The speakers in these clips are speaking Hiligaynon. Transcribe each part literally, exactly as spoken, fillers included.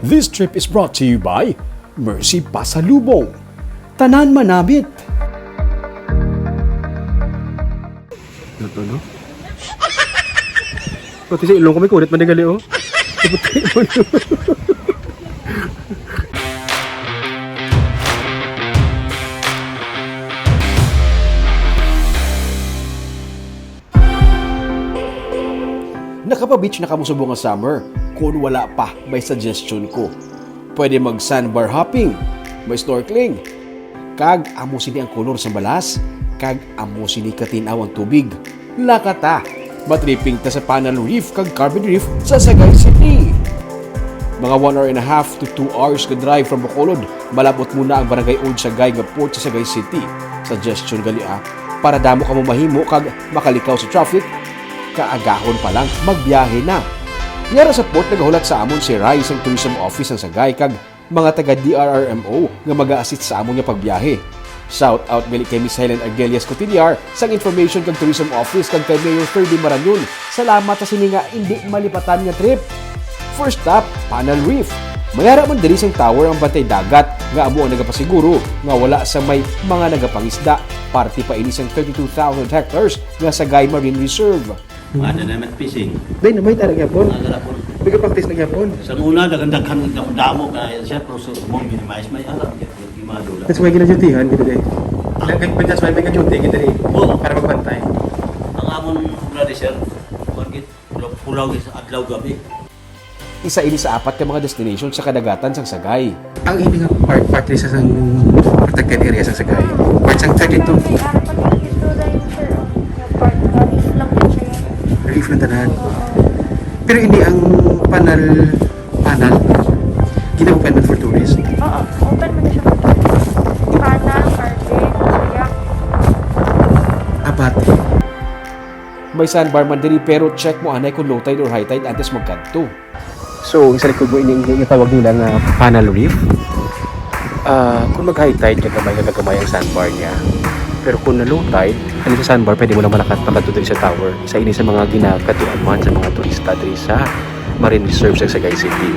This trip is brought to you by Mercy Pasalubong. Tanan manamit. Ito, no? Pati sa ilong ko, may kunit man gali, oh. Puti mo, no? Nakapa-beach na kamo subong nga summer? Kon wala pa, may suggestion ko. Pwede mag sandbar hopping, may snorkeling. Kag amo sini ang kolor sa balas, kag amo sini katin-aw ang tubig. Lakata! Matripping ta sa Panal Reef kag Carbon Reef sa Sagay City. Mga one hour and a half to two hours nga drive from Bacolod, malab-ot mo na ang Barangay Old Sagay nga port sa Sagay City. Suggestion gali, ah, para damo kamo mahimo kag makalikaw sa traffic, kaagahon pa lang, magbiyahe na. Yara sa port, nagahulat sa amon si Rai sang Tourism Office sang Sagay kag mga taga D R R M O nga maga-assist sa amon nga pagbiyahe. Shout out gali kay Miss Helen Arguelles Cotillar sang Information kag Tourism Office kag kay Mayor Ferdy Marañon. Salamat sa sini nga indi malipatan nga trip. First stop, Panal Reef. May ara man diri sang tower ang bantay dagat nga amo ang nagapasiguro nga wala sa may mga nagapangisda. Parte pa ini sang thirty-two thousand hectares nga Sagay Marine Reserve. Mga dynamite fishing. Dynamite ara gyapon. Mga garapon. Nagapraktis na gyapon. Sa una, daghan-daghan, damo-damo ka siya, pero sa mo minimize, may alam, yung gimado lang. That's why ginadutyhan kita, eh. Ang, that's why may gaduty kita, eh. Oo. Para magbantay. Ang amon obra di, sir, market, pulaw, pulaw sa adlaw gabi. Isa ini sa apat ka mga destination sa kadagatan sang Sagay. Ang ini nga part, part sa sang protected area sa Sagay. Part sang thirty-two. May ano pa dito, dito, dito, sir, oh. Yung part, ah, reef lang yun siya. Reef lang tanan. Pero hindi ang panal, panal. Gina-open man for tourist. Oo, open man siya for tourist. Panal, Carmen, Suyak. Abati. May sandbar man diri, pero check mo anay kung low tide or high tide antes magkadto. So, sa likod mo, ini, ini, ini tawag nila nga panal reef. Ah, kung mag-high tide, gagamay nga gagamay ang sandbar niya. Pero kung na low tide, ani sa sandbar, pwede mo lang malakat makadto diri sa tower. Sa ini sa mga ginakadtuan man sa mga turista diri sa Marine Reserve sa Sagay City.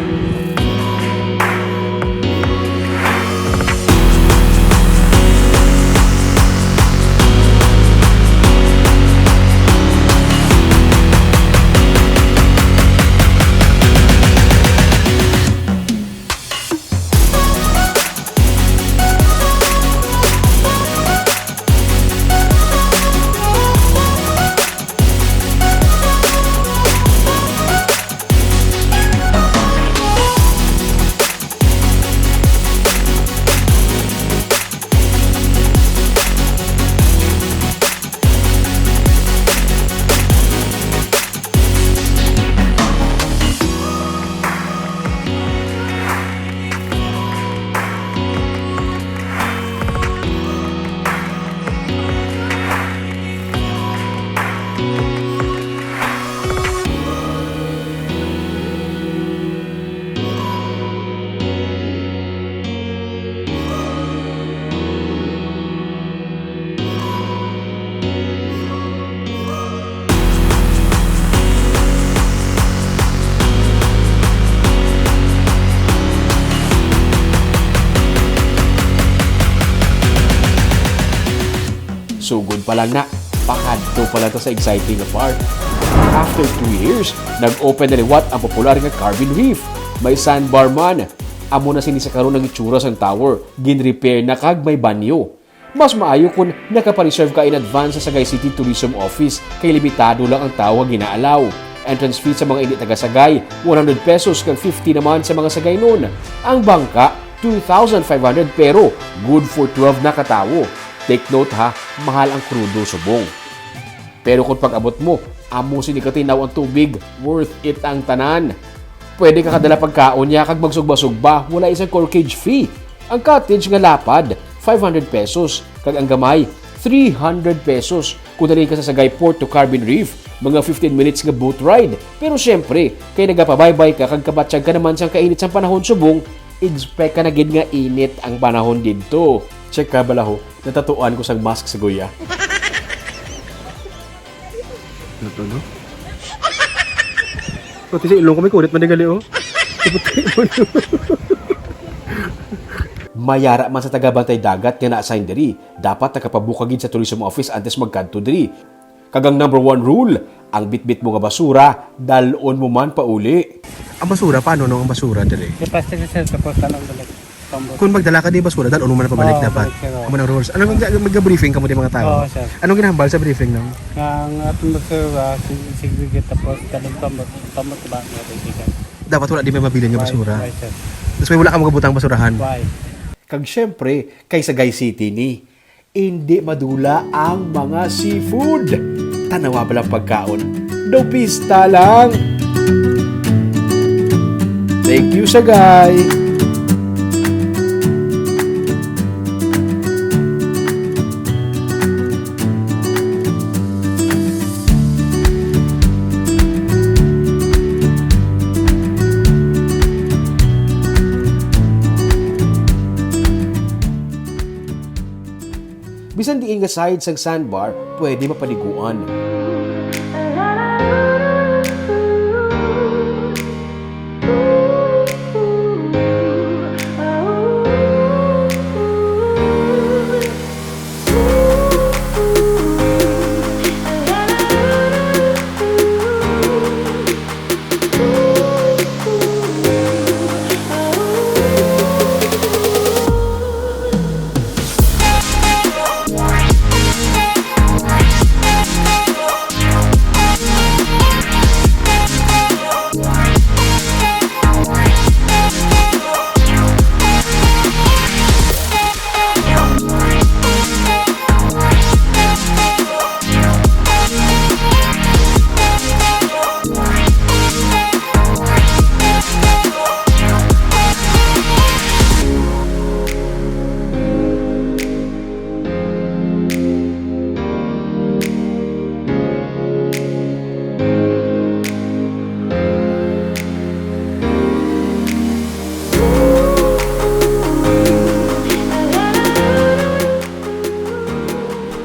Sugod pa lang na, pakadto pa lang ta sa exciting nga part. After two years, nag-open na liwat ang popular nga Carbon Reef. May sandbar man. Amo na sini sa karon ang itsura sang tower. Gin-repair na kag may banyo. Mas maayo kon nakapareserve ka in advance sa Sagay City Tourism Office, kay limitado lang ang tawo nga ginaalaw. Entrance fee sa mga indi taga Sagay, one hundred pesos kag fifty naman sa mga Sagaynon. Ang bangka, two thousand five hundred, pero good for twelve na ka tawo. Take note ha, mahal ang krudo subong. Pero kung pag-abot mo, amo sini katinaw ang tubig, worth it ang tanan. Pwede ka kadala pagkaon niya kag magsugba-sugba, wala isang corkage fee. Ang cottage nga lapad, five hundred pesos, kag ang gamay, three hundred pesos. Kung dali ka sa Sagay Port to Carbon Reef, mga fifteen minutes nga boat ride. Pero siyempre, kay nagapabaybay ka kag kabatyag ka naman sang kainit sang panahon subong, expect ka na gid nga init ang panahon didto. Check ka, balaho, natatuan ko sang mask sa guya. Ano to, no? Pati sa ilong ko, may kunit man gali, oh. Mayara man sa taga-bantay dagat nga na-assign diri, dapat nakapabuka gid sa tourism office antes magkadto diri. Kag ang number one rule, ang bitbit mo nga basura, dal-on mo man pauli. Ang basura, paano no ang basura diri? Yung plastic na, sir, tapos talong balik. Tambot. Kung magdala ka di basura, dal-on mo man pabalik. Oo, dapat. Balik, sir, oo. Amo ang rules. Ano, mag-, mag-briefing kamo di mga tao? Oo, sir. Anong ginahambal sa briefing, no? Ang atong basura, sig-, segregate, tapos talong tambot, tambot ba, mga kaibigan? Dapat wala di may mabilin nga basura. Why, sir? Tapos may wala ka magabutang basurahan. Why? Kag syempre, kay Sagay City ni, indi madula ang mga seafood. Tanawa pa lang pagkaon. Daw pista lang. Thank you, Sagay. Bisan diin nga side sang sandbar, pwede mapaliguan.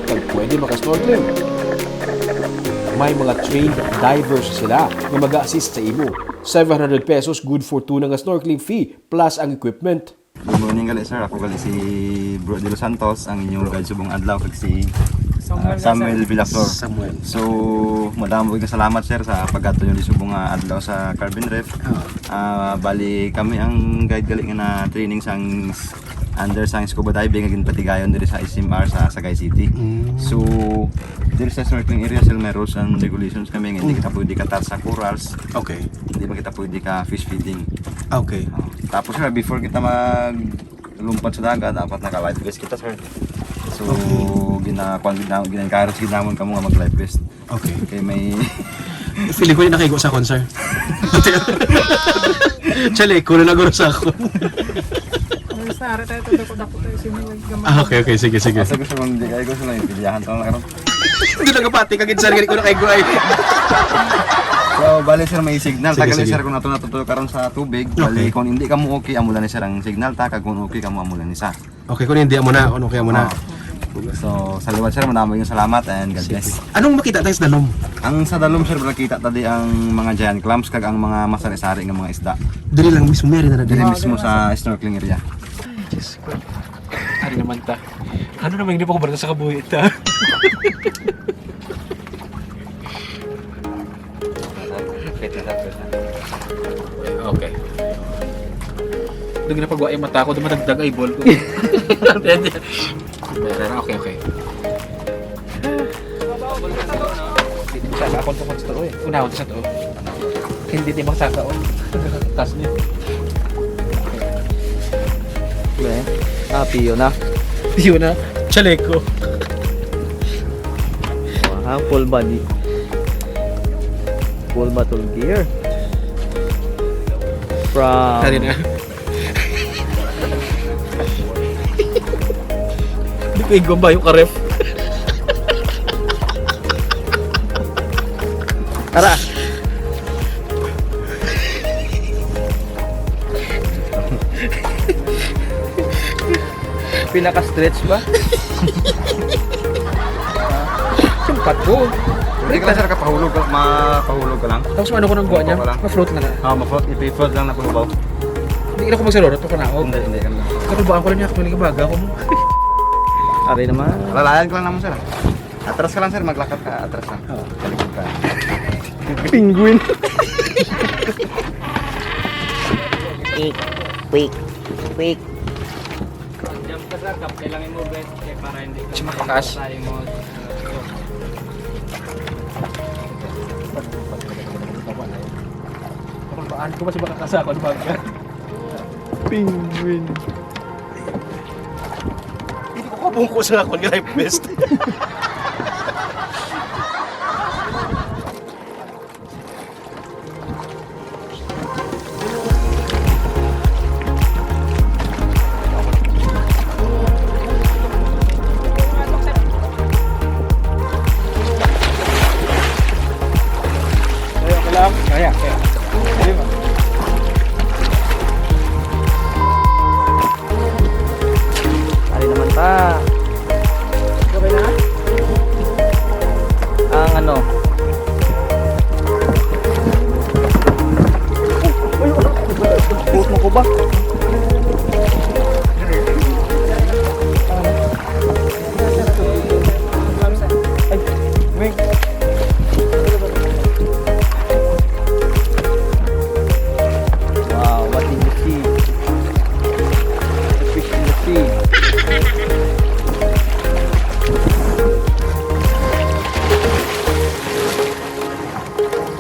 Kag pwede maka-snorkeling. May mga trained divers sila nga mag-assist sa imo. Seven hundred pesos, good for two na nga snorkeling fee, plus ang equipment. Good morning gali, sir. Ako gali si Bro De Los Santos, ang inyong guide subong adlaw, kag si, ah, Samuel, Samuel sir. Villaflor. Samuel. So, madamo nga salamat, sir, sa pagkadto niyo di subong nga adlaw sa Carvin Reef. Ah. Ah, bali, kami ang guide gali nga na-training sang s-, under sang scuba diving, nga ginpatigayon diri sa S M R sa Sagay City. Mm. So, diri sa snorkeling area, sir, may rules and regulations kami nga hindi Mm. kita pwede ka-touch sa corals. Okay. Hindi man kita pwede ka fish feeding. Okay. Oh, tapos, sir, before kita maglumpat sa dagat, dapat naka-life vest kita, sir. So, Okay. gina-, kwan, gina-, gina-encourage gid namon kamo nga mag-life vest. Okay. Kay may Feeling ko di nakaigo sa akon, sir. Chale, kuno na guro sa akon. Ay, sa ara tayo, to, dako-dako tayo, sino yung gamay? Ah, okay, okay. Sige, sige. Asa gusto mong di kayo, gusto lang yung pilihan to, meron? Hindi lang kapati, kagid, sir, gani ko nakaigo ay. So, bali, sir, may signal. Sige, Tagal, sige. Sir, kung nato natutuyo karon sa tubig, bali, Okay. kung hindi ka mo okay, amo lang ni sir ang signal, ta, kag kung okay ka mo, amo lang ni sa. Okay, kung hindi, amo na, kung okay, amo na. Ah. So, sa liwat, sir, madamo yung salamat and God Sige. bless. Anong makita tayo sa dalom? Ang sa dalom, sir, nakita ta di ang mga giant clams kag ang mga masari-sari nga mga isda. Diri lang mismo, meron na Diri diri. mismo sa snorkeling area. Diyos ko. Ari naman ta. Ano naman hindi pa ko barata sa kabuhi ta? Okay. Doon ginapagawa yung mata ko, dumadagdag ay ball ko. Pero, okay, okay. Sa akon sa gusto, eh. Unahon sa to. Hindi di makasaka, oh. Tas niya. Be, ah, piyo na. Piyo na. Chaleco. Wow, full body. Full battle gear. From Kari na. Di ko igwa ba yung ka-ref? Tara. Pinaka-stretch ba? Yung pato. Hindi ka lang, sir, kapahulog ka, mapahulog ka lang. Tapos ano ko nang guwa niya? Ano ko lang? Ma-float na na. Ah, ma-float. I-float lang na pagbabaw. Hindi na ko magsarurot, ako na ako. Hindi, hindi ka na. Nakulbaan ko lang niya, kung nagbaga ako mo. Aray naman. Lalayan ko lang naman, sir. Atras ka lang, sir. Maglakad ka, atras lang. Oo. Talikod ka. Penguin. Quick, quick, quick. Jump ka sa top, kailangan mo best, eh, para hindi ka Mas mataas. Sa imo. Pakulbaan ko, mas makakasa ako, ano ba? Penguin. Hindi ko kabungko sa akong life vest. Kaya, kaya. Kaya, kaya. Di ba? Ari naman ta. Okay na? Ang ano? Buhok mo ko ba? Ay, wait. Wow, what did you see? The fish in the sea.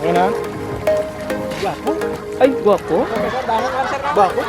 Ayan na. Gwapo. Ay, gwapo. Gwapo.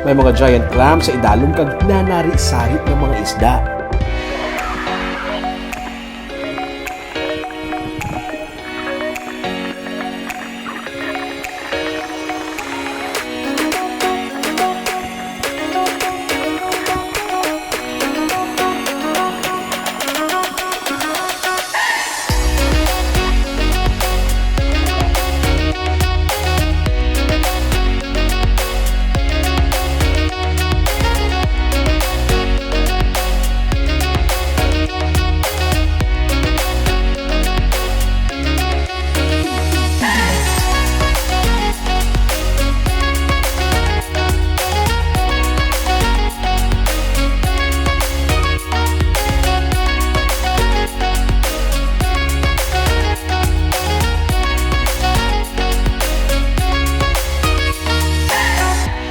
May mga giant clam sa idalom kag nanari-sari nga mga isda.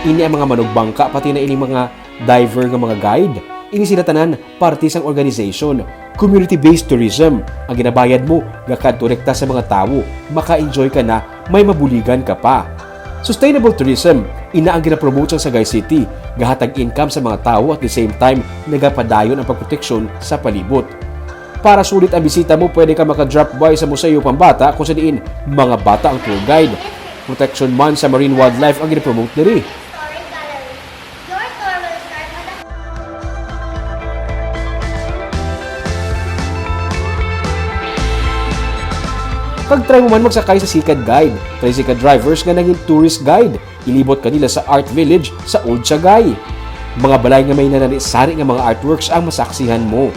Ini ang mga manugbangka, pati na ini mga diver nga mga guide. Ini sila tanan parte sang organization. Community-based tourism ang ginabayad mo. Gakadto rekta sa mga tawo, maka-enjoy ka na, may mabuligan ka pa. Sustainable tourism, ina ang ginapromote sang Sagay City. Gahatag income sa mga tawo, at the same time, nagapadayon ang pagproteksyon sa palibot. Para sulit ang bisita mo, pwede ka maka-drop by sa Museo Pambata, kung sa diin mga bata ang tour guide. Protection Month sa marine wildlife ang ginapromote diri. Kag try mo man magsakay sa Sikad Guide, tricycle drivers nga nangin tourist guide, ilibot ka nila sa Art Village sa Old Sagay. Mga balay nga may nanari-sari nga mga artworks ang masaksihan mo.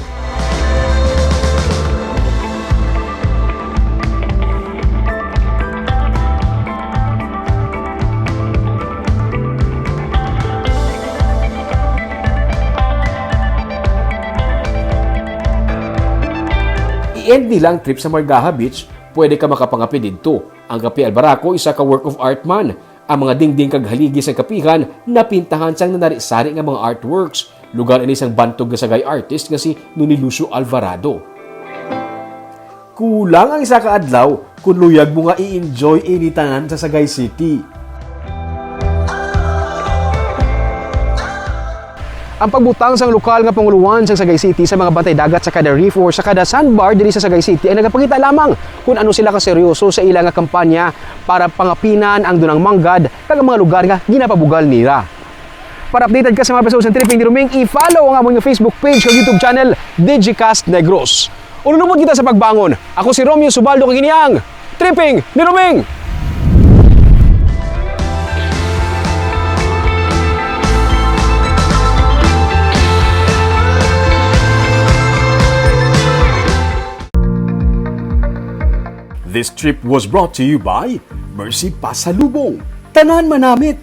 I-end nila ang trip sa Margaha Beach, pwede ka makapangape didto. Ang Kape Albaraco, isa ka work of art man. Ang mga dingding kag haligi sang kapihan napintahan sang nanari-sari nga mga artworks. Lugar ini sang bantog nga Sagay artist nga si Nonilucio Alvarado. Kulang ang isa ka adlaw kung luyag mo nga i-enjoy ini tanan sa Sagay City. Ang pagbutang sang lokal nga pangulohan sang Sagay City sa mga bantay dagat sa kada reef or sa kada sandbar diri sa Sagay City ay nagapakita lamang kung ano sila kaseryoso sa ila nga kampanya para pangapinan ang dunang manggad kag ang mga lugar nga ginapabugal nila. Para updated ka sa mga episode sa Tripping ni Roming, i-follow ang amon nga Facebook page kag YouTube channel, Digicast Negros. Ululubot kita sa pagbangon. Ako si Romeo Subaldo kag ini ang Tripping ni Roming. This trip was brought to you by Mercy Pasalubong. Tanan manamit,